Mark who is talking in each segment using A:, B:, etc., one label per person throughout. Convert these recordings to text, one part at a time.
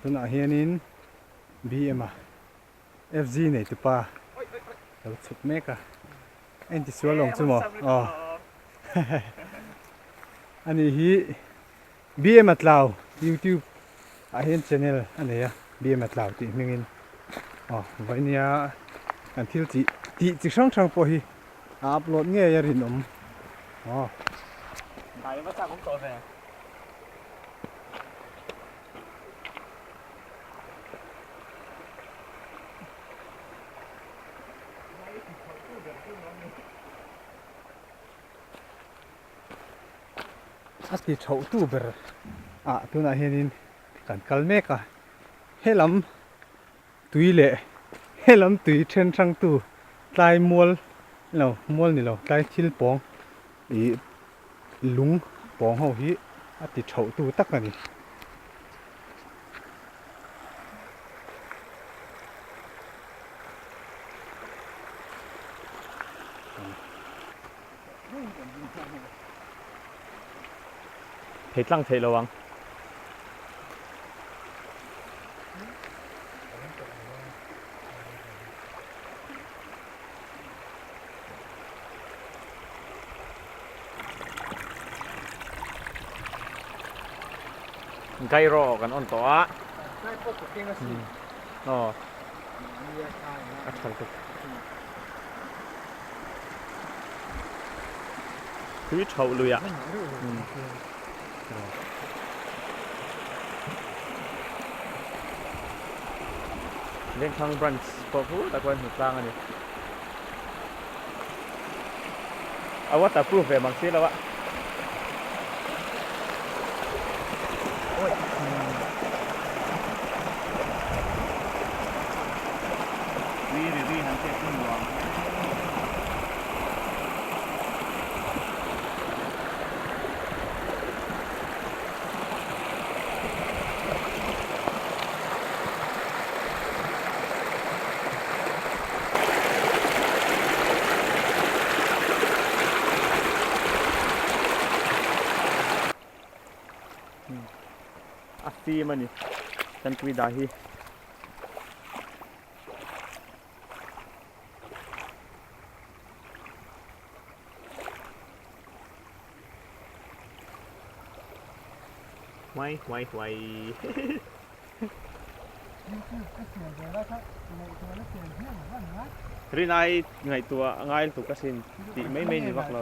A: Tunah hianin BM a FZ nei tupa lo chhuk mek a. A intisual lo ang chu maw? Aw. Ani hi BM a tlau YouTube ah hian channel a nei a BM a tlau tih hmingin aw vawinia kan thil tih tih chi hrang hrang pawh hi a upload ngei a rinawm aw.
B: Dai va chak awm tawh ve.
A: A ti thauh tu ber ah tunah hianin kan kal mek a helam tui leh helam tui then hrang tu tlai mual lo mual ni lo tlai thil pawng ih lung pawng ho hi a ti thauh tu tak a ni.
B: Thei tlang theih lo ang. Gyro kan on tawh a. Aw. A tha lutuk. Tui thauh lui ah. Vengthlang branch pawh khu tak chuan hmu tlang a ni. A waterproof ve mang si lo a. Ri ri ri han hriat chu nuam hle. A fim a ni kan tui dah hi. Huai huai huai. Rinai ngaihtuah a ngai lutuk asin tih mai mai ni vak lo.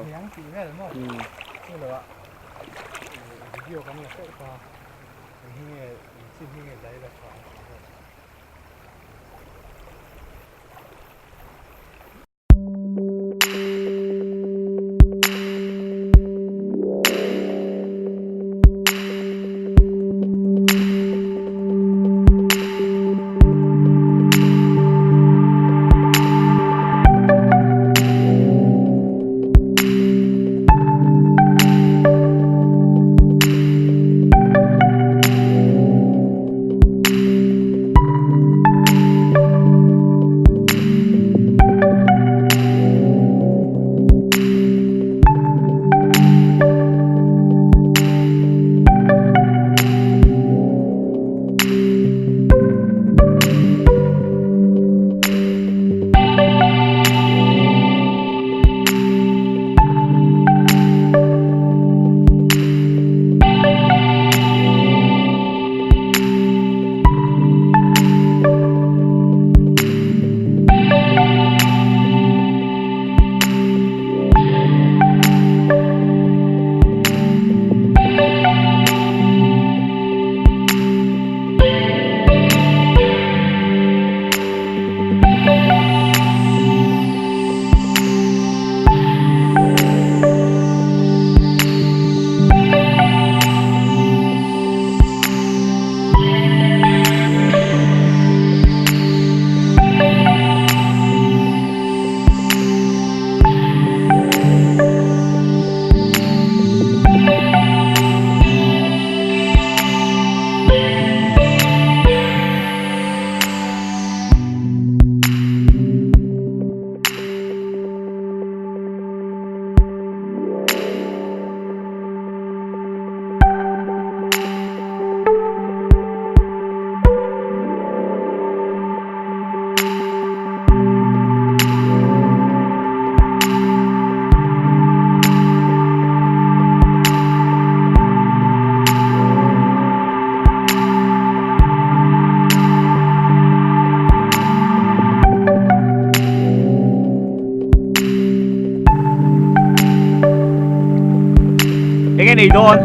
B: Engin ei dawn?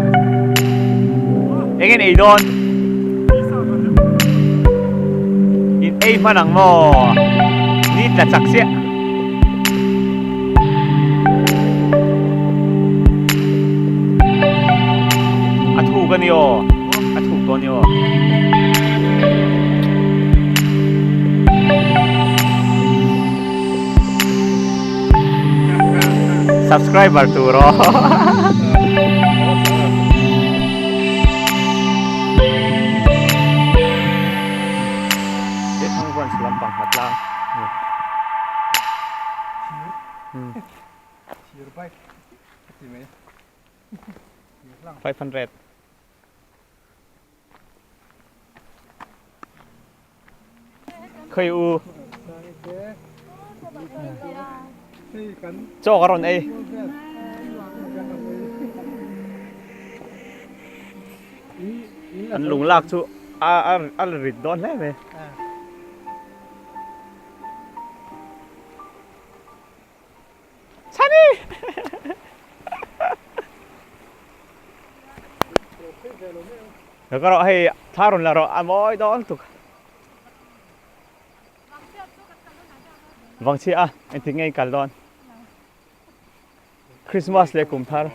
B: Engin ei dawn? In ei hman ang maw? Ni tla chak chiah. A thuk a ni aw. A thuk dawn ni aw. Subscriber tur aw. Thang branch lampang khat tlang.
A: Thir bike a ti mai.
B: 500. Khawi u. Chaw ka rawn ei. An lung lak chu a a rit dawn hle mai. Chhani! Ka rawh hei thla rawn la rawh a mawi dawn tuk. Vangchhia a engtik nge i kal dawn? Christmas leh kum thar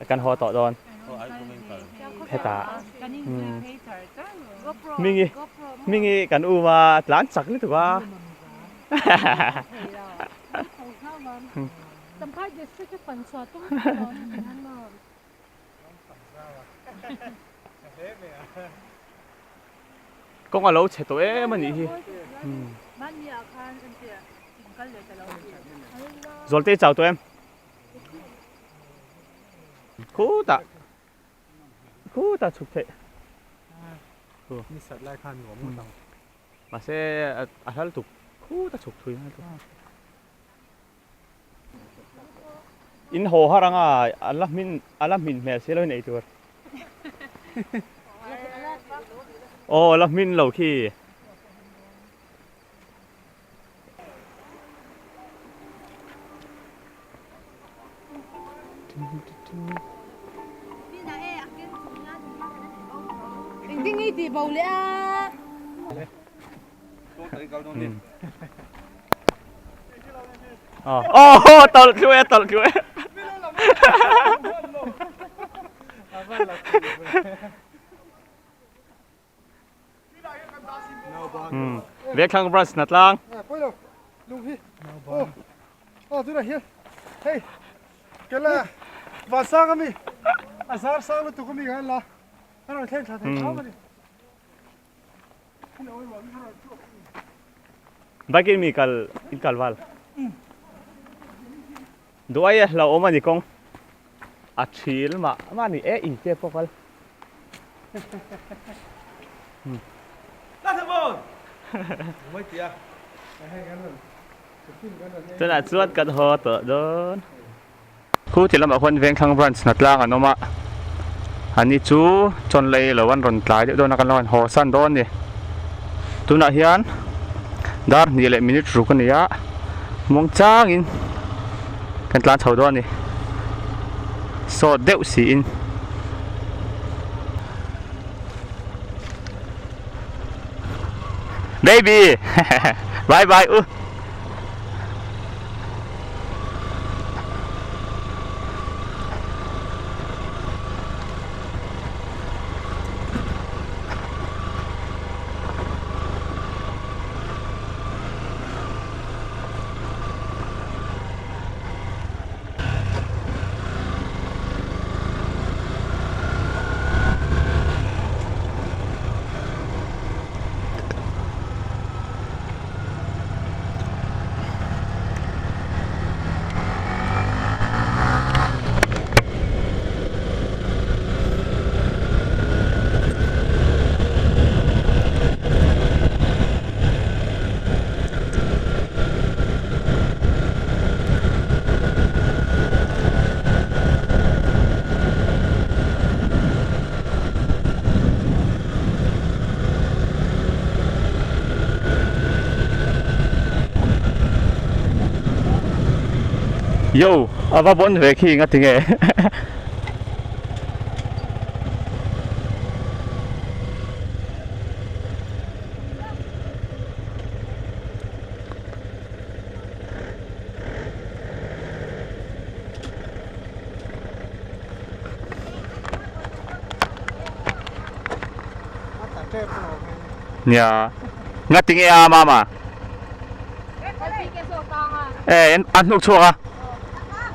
B: kan haw tawh dawn. Hetah Hmingi Hmingi kan um a tlan chak lutuk a. Kawng a lo chhe tawh em a nih hi. Zawlte i chau tawh em? Khutah khutah chhuk theih.
A: Ni sat lai khan nuam ngawt ang.
B: Mahse a hlal tuk khutah chhuk thui ngai tuk. In haw har anga a la hmin a la hmin hmel si lo in ei tur. Aw la hmin lo khi. Oh, tawlh tlu e, tawlh tlu e. Vekthlang branch hna tlang. Bike in mi kal in kal val. Duai a hlauhawm a ni kawng. A thil mah mah ni e in te pawh kal. Tunah chuan kan haw tawh dawn. Khu ti lamah khuan Vengthlang branch hna tlang an awm a, ani chu chawn lei lo an rawn tlai deuh dawn a kan lo han haw san dawn a ni. Tunah hian dar hnih leh minute ruk a ni a, muang changin kan tlan chho dawn a ni, sawt deuh siin. Baby! Bye bye u! Yo, a va bawn ve khi nga tinge. Nia. Ngati nge a mama? E an hnuk chhuak a.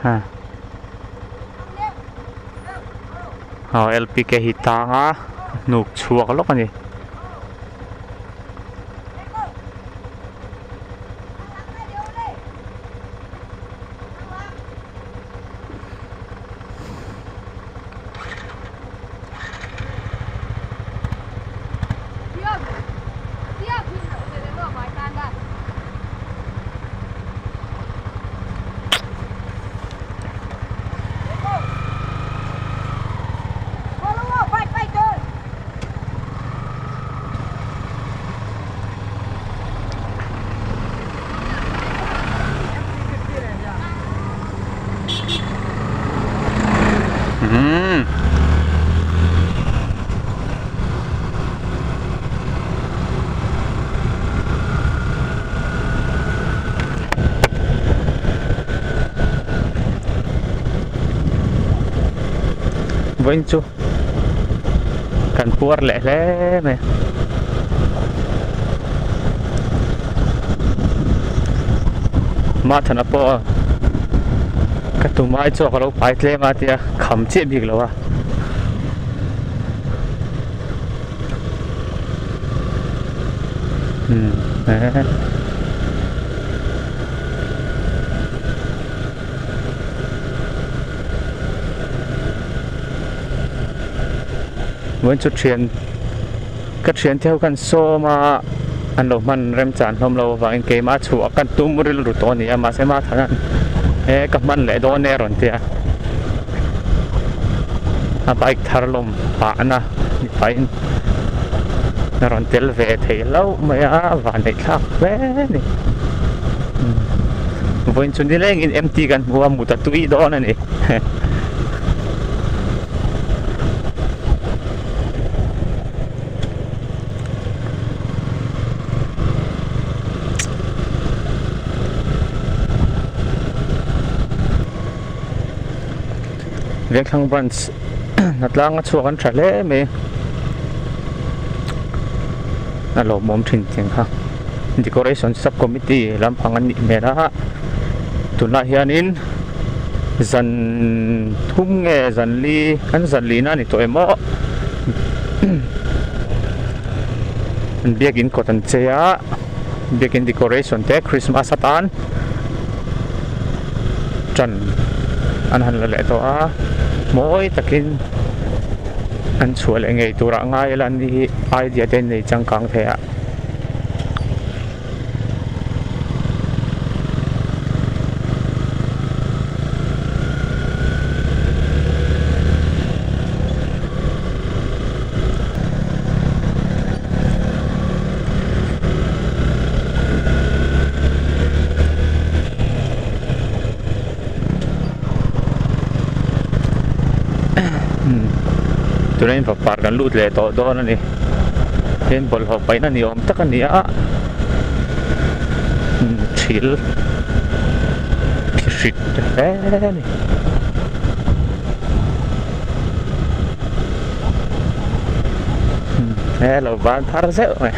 B: Ha. Aw LPK hi tang a hnuk chhuak lawk a ni. Umm. Vawiin chu kan puar leh hle mai. Mahthana pawh ka tum ai chuan ka lo pai tlem a tia kham chiah bik lo a. Umm eh. Vawiin chu thian ka thian te ho khan sawm a an lo hman remchan hlawm lo avangin keimah chhuah ka tum rilru tawh a ni a mahse ma than e ka hman leh dawn e a rawn ti a a bike thar lawm pah na ni pahin a rawn tel ve thei hlauh mai a vanneih thlak hle a ni. Vawiin chu nilengin MT kan hmu a mut a tui dawn a ni. Vengthlang branch hnatlanga chhuak an tha hle mai a lawmawm thin tih ang kha decoration sub committee lampang an nih hmel a tunah hianin zan thum nge zan li an zan lihna a ni tawh em aw an biakin kawt an chei a biakin decoration te christmas atan tan an han la leh tawh a mawi takin an chhuah leh ngei turah ngai ila an ni hi idea te an nei changkang thei a. Tunah hian vapar kan lut leh tawh dawn a ni tin bawlhhlawh paihna ni awm tak a ni a thil hrit hle a ni. He lo ban phar zeuh mai.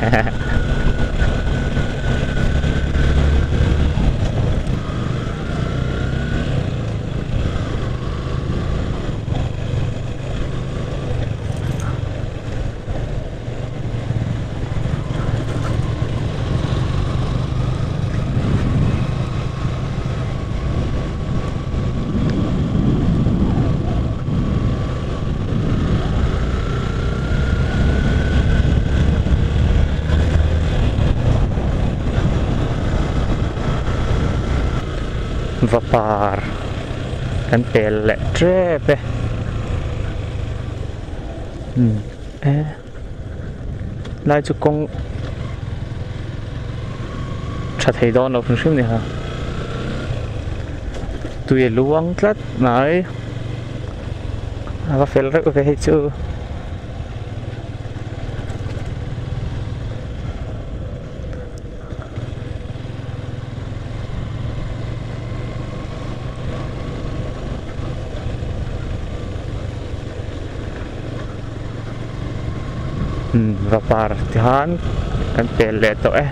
B: Vapar kan pel leh tep e umm e lai chu kawng tha thei dawn lo hrim hrim a ni ha tui a luang tlat mai a va fel reuh ve hei chu. Umm vapar tikhan kan pel leh tawh e.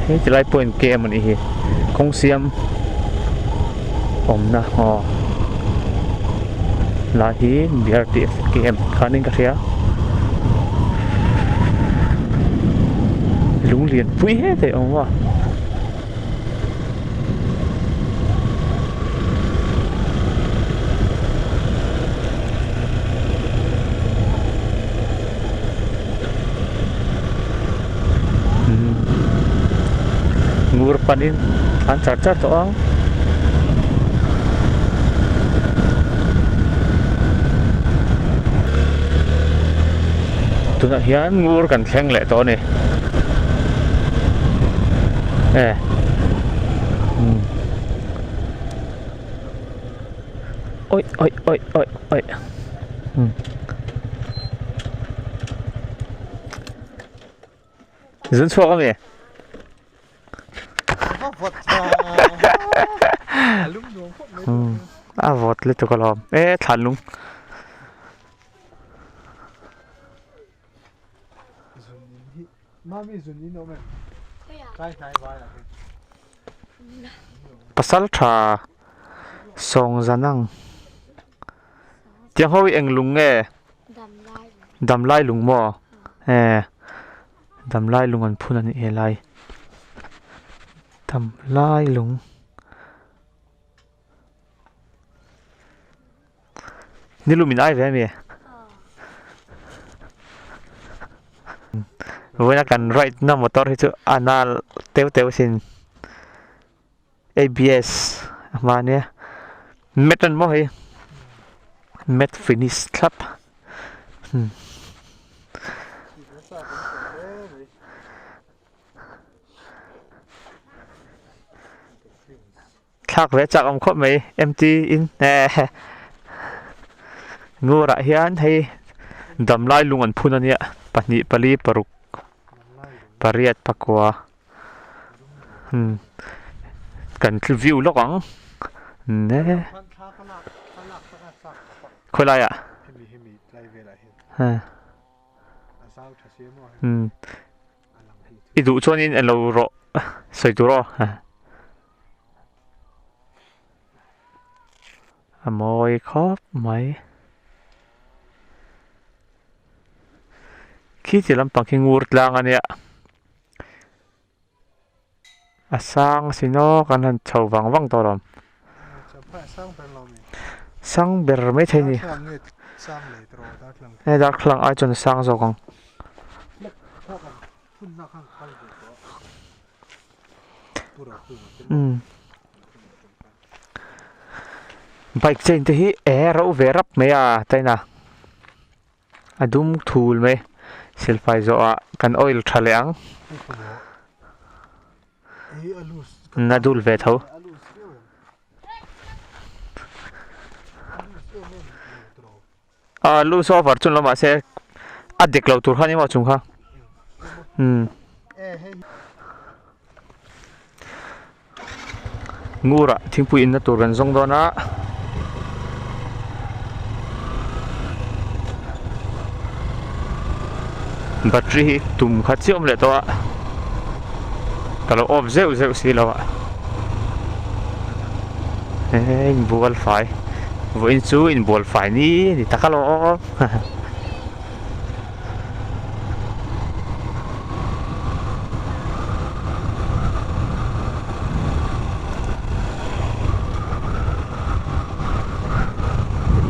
B: Hei ti lai pawh in kem anih hi kawng siam awmna aw lai hi BRTF kem khanin ka hria lung lian pui hetah a awm a. Ngur panin an char char tawh ang. Tunah hian ngur kan thleng leh tawh a ni. E umm awih awih awih awih awih umm zun chhuak ami umm a vawt lutuk alawm e thlan lung. Pasal tha sawng zan ang tiang ho hi eng lung nge damlai lung maw e damlai lung an phun a nih helai damlai lung. Nilum in ai ve ami? Vawiina kan ride na motor hi chu a nal teuh teuh sin A_B_S a hma ania matte an maw hei matte finish thlap. Thlak ve chak awm khawp mai MT in eh Ngurah hian hei damlai lung an phun ania pahnih pali paruk pariat pakua umm kan view lawk ang ne khawilai ah umm i duh chuanin alo rawh sawi tur aw. A mawi khawp mai. Khi ti lampang khi ngur tlang a nia. A sang si naw kan han chho vang vang tawh lo. Sang ber mai thei a ni. He darthlalang ai chuan a sang zawk ang. Bike chain te hi e ro ve rap mai a china a dum thul mai silfai zawh ah kan oil tha leh ang na dul ve tho. A lu saw var chun lo mahse a dik lo tur kha ni maw chung kha umm ngurah thingpui inna tur kan zawng dawn a. Battery hi tum khat chiah awm leh tawh a ka lo off zeuh zeuh si lo a he inbual fai. Vawiin chu inbual fai ni ni tak alawm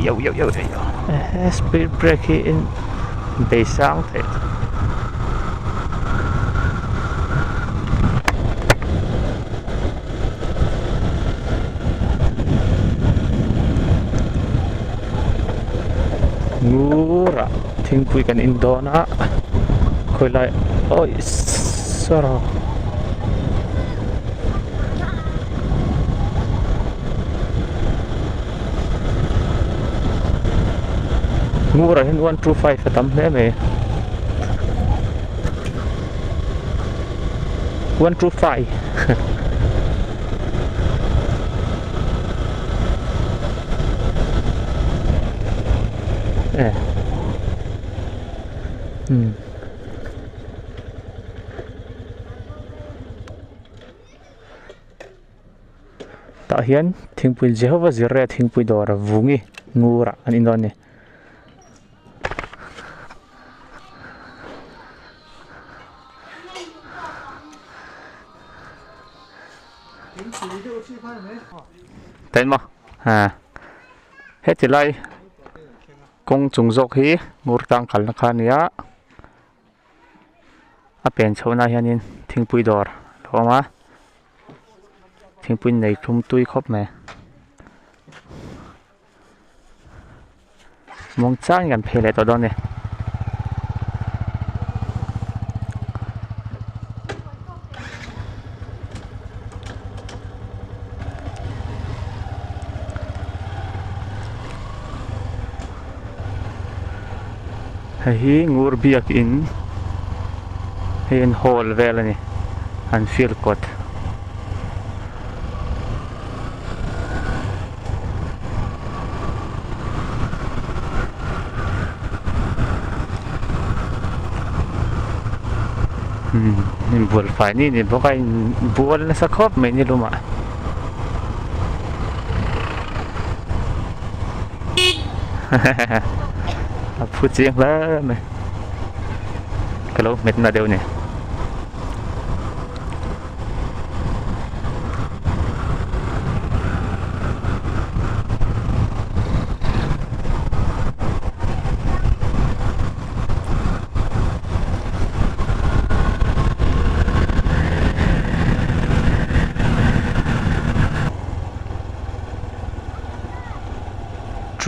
B: yo yo yo yo speed break hi in bei sang theih Ngurah thingpui kan in dawn a khawilai awi sawrah Ngurah hian one two five a tam hle mai one two five. e umm. Tah hian thingpui Jehova Jireh thingpui dawr vungi ngurah an in dawn a ni. Tain maw ha heti lai kawng chung zawk hi ngur tang kalna kha a ni a a pen chhohna ah hianin thingpui dawr a lo awm a thingpui nei thlum tui khawp mai. Muangchangin kan phei leh tawh dawn a ni. Hei hi ngur biakin hei an hall vel a ni an field kawt. Inbual fai ni ni bawk a inbual nasa khawp mai ni lumah a phu chiang hle mai ka lo hmet na deuh a ni.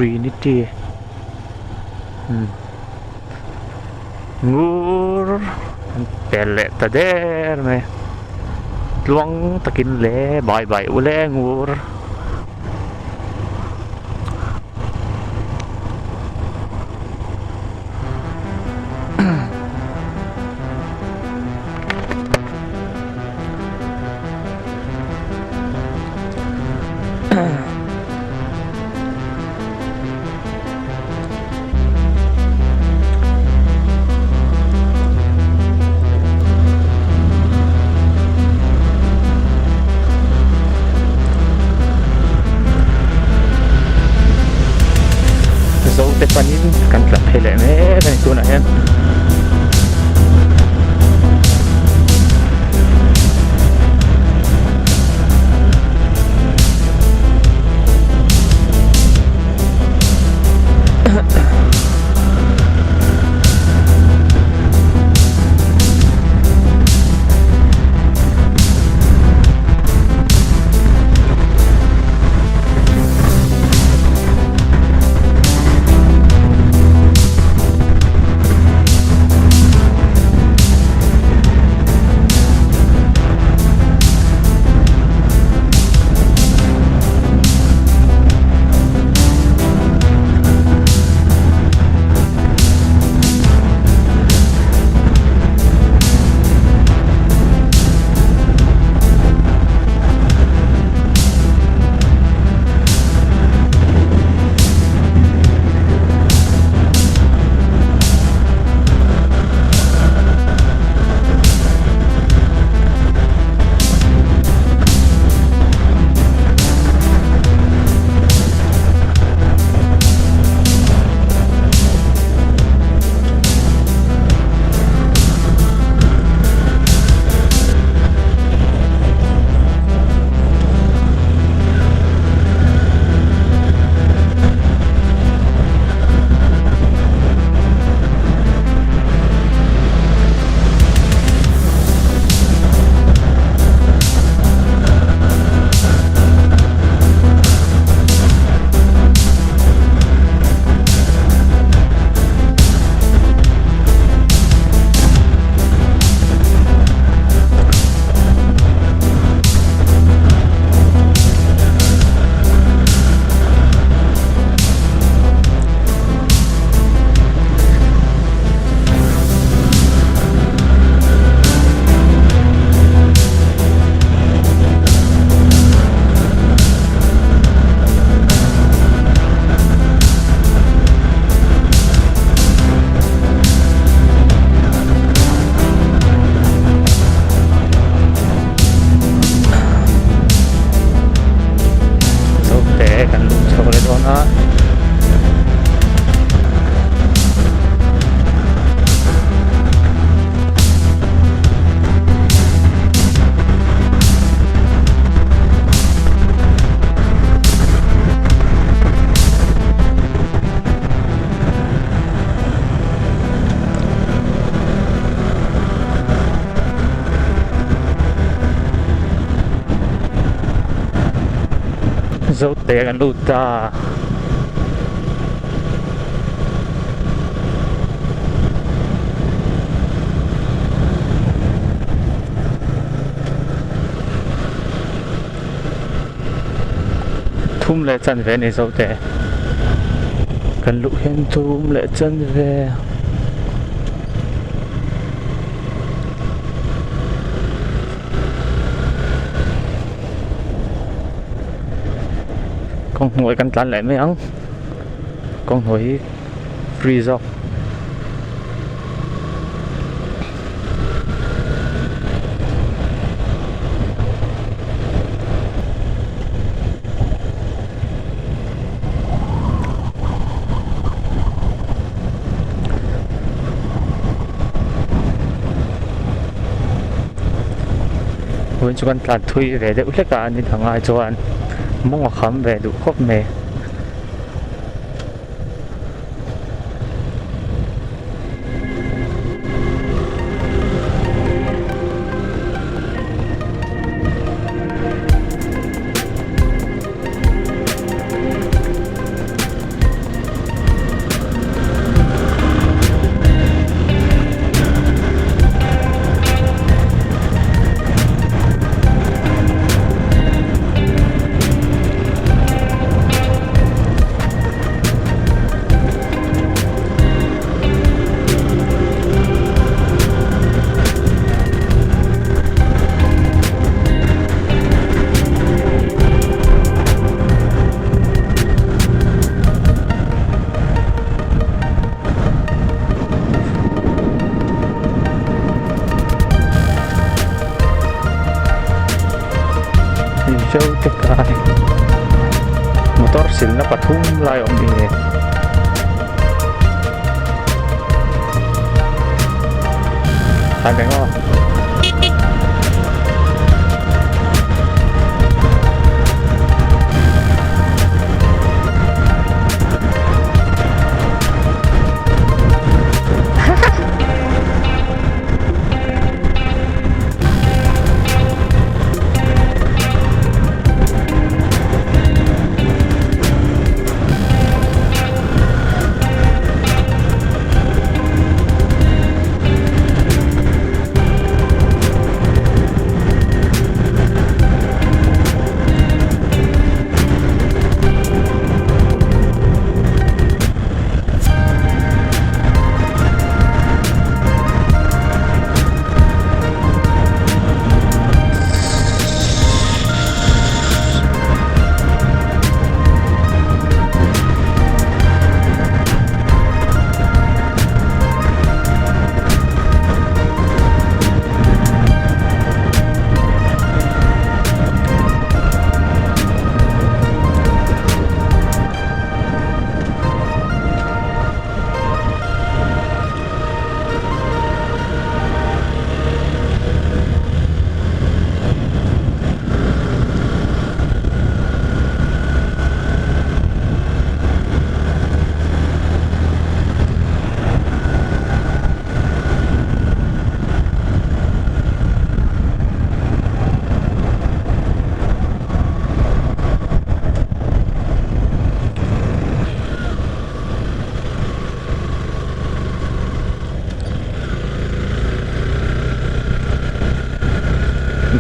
B: Trinity umm ngur an pel leh ta der mai tluang takin le bai bai u le ngur. Zote kan lut ta. Thum leh chanve a ni Zote. Kan luh hian thum leh chanve. Kawng hnuai kan tlan leh mai ang kawng hnuai hi free zawk. Vawiin chu kan tlan thui ve deuh hlek a ni dang ai chuan mawng a kham ve duh khawp mai. Zote kai motor silna pathum lai a awm ni. Tlan reng aw.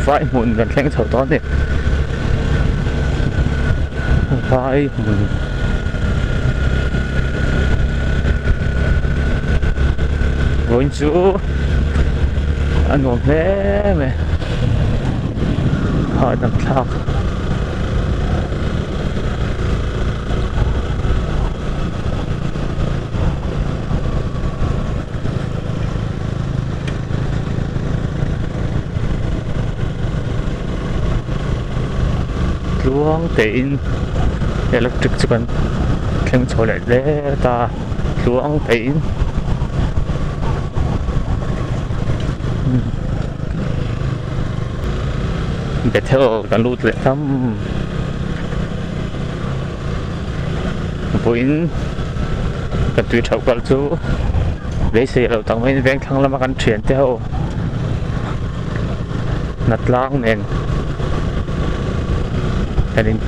B: Vai hmun kan thleng chho dawn a ni vai hmun vawiin chu a nuam hle mai hahdam thlak. Tluang tein electric chu kan thleng chho leh hle ta tluang tein Bethel kan lut leh tam. Vawiin kan tui theuh kal chu beisei loh tak maiin veng thlang lama kan thian te ho hnatlang nen kan in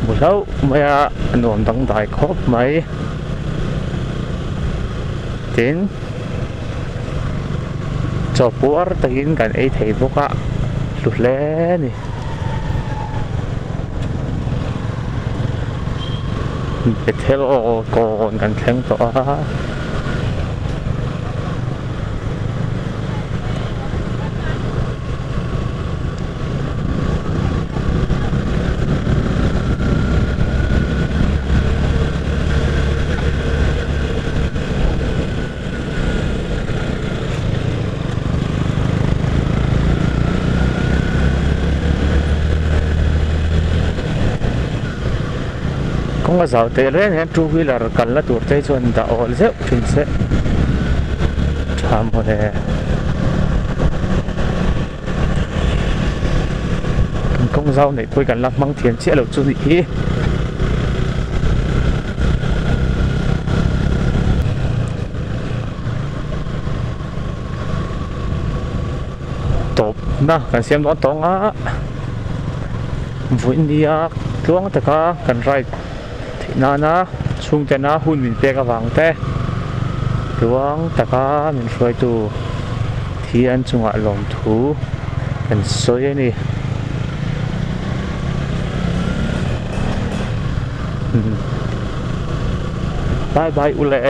B: hmu hlauh mai a a nuam dangdai khawp mai tin chaw puar takin kan ei thei bawk a hlu hle a ni. Bethel aw kawn kan thleng tawh a. Kawng a zau teh reng hian two wheeler kalna tur te hi chuan dah awl zeuh thin se tha mawle. Kan kawng zau neih pawh hi kan la hmang thiam chiah lo chu nih hi. Tawpna kan siam dawn tawng a vawiin nia tluang taka kan ride theih nana chhungtena hun min pek avang te tluang taka min hruaitu thian chungah lawmthu kan sawi a ni. Bye bye ule.